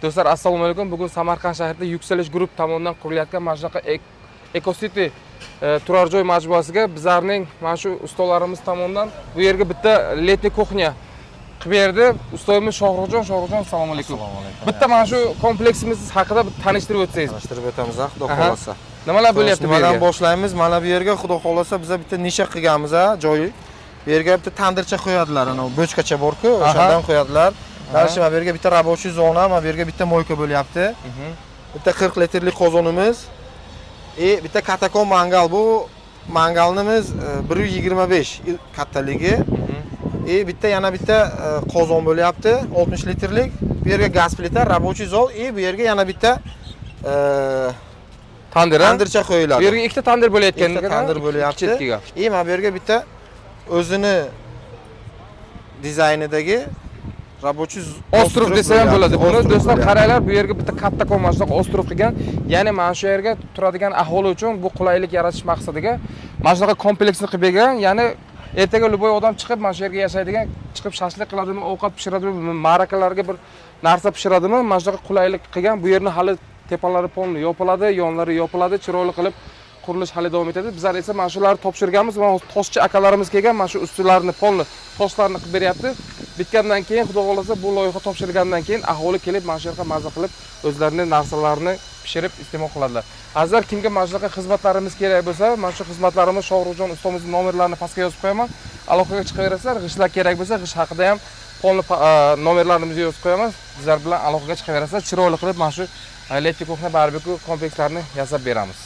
Do'stlar, assalomu alaykum. Bugun Samarqand shahrida Yuksalish Group tomonidan qurilayotgan mana shunaqa Eco City turar joy majmuasiga bizlarning mana shu ustalarimiz tomonidan bu yerga bitta летний кухня qilib berdi. Ustoyimiz Shohruxjon. Shohruxjon, assalomu alaykum. Assalomu alaykum. Bitta mana shu kompleksimiz haqida bir tanishtirib o'tsangiz. Tanishtirib o'tamiz, xudo xohlasa. Nimalar bo'lyapti bu Nimadan yerga? boshlaymiz? Mana bu yerga, xudo xohlasa, biza bitta nisha qilganmiz, ha, joyi. Bu yerga bitta tandircha qo'yadilar, ana bochkacha bor-ku, o'shandan qo'yadilar. Дальше mana bu yerga bitta рабочий zona, mana bu yerga bitta мойка bo'lyapti. Bitta 40 litrlik qozonimiz. Bitta катаком mangal. Bu mangalimiz 125 kattaligi. Bitta yana bitta qozon bo'lyapti, 60 litrlik. Bu yerga gaz plita, рабочий зал и bu yerga yana bitta Tandir, ha? tandircha qo'yiladi. Bu yerga ikkita tandir bo'layotgan. Ikkita tandir bo'lyapti. Chetkiga. И mana bu yerga bitta o'zini dizaynidagi рабочий Остров desa ham bo'ladi. Buni, Остров do'stlar, bo'lyapti. qaranglar, bu yerga bitta kattakon mana shunaqa остров qilgan. Ya'ni mana shu yerga turadigan aholi uchun bu qulaylik yaratish maqsadiga mana shunaqa kompleksni qilib bergan. Ya'ni ertaga любой odam chiqib mana shu yerga yashaydigan, chiqib shashlik qiladimi, ovqat pishiradimi, ma'rakalarga bir narsa pishiradimi, mana shunaqa qulaylik qilgan. Bu yerni hali tepalari полный yopiladi, yonlari yopiladi, chiroyli qilib qurilish hali davom etadi. Bizlar esa mana shularni topshirganmiz. Mana toshchi akalarimiz kelgan, mana shu ustilarini полный toshlarni qilib beryapti. Bitgandan keyin, xudo xohlasa, bu loyiha topshirilgandan keyin aholi kelib mana shu yerga maza qilib o'zlarini narsalarini pishirib iste'mol qiladilar. Azizlar, kimga mana shunaqa xizmatlarimiz kerak bo'lsa, mana shu xizmatlarimiz, Shohruxjon ustozimizning nomerlarini pastga yozib qo'yaman. Aloqaga chiqaverasizlar. G'ishtlar kerak bo'lsa, g'isht haqida ham полный nomerlarimizni yozib qo'yaman. Bizlar bilan aloqaga chiqaverasizlar. Chiroyli qilib mana shu летний кухня, barbeku komplekslarini yasab beramiz.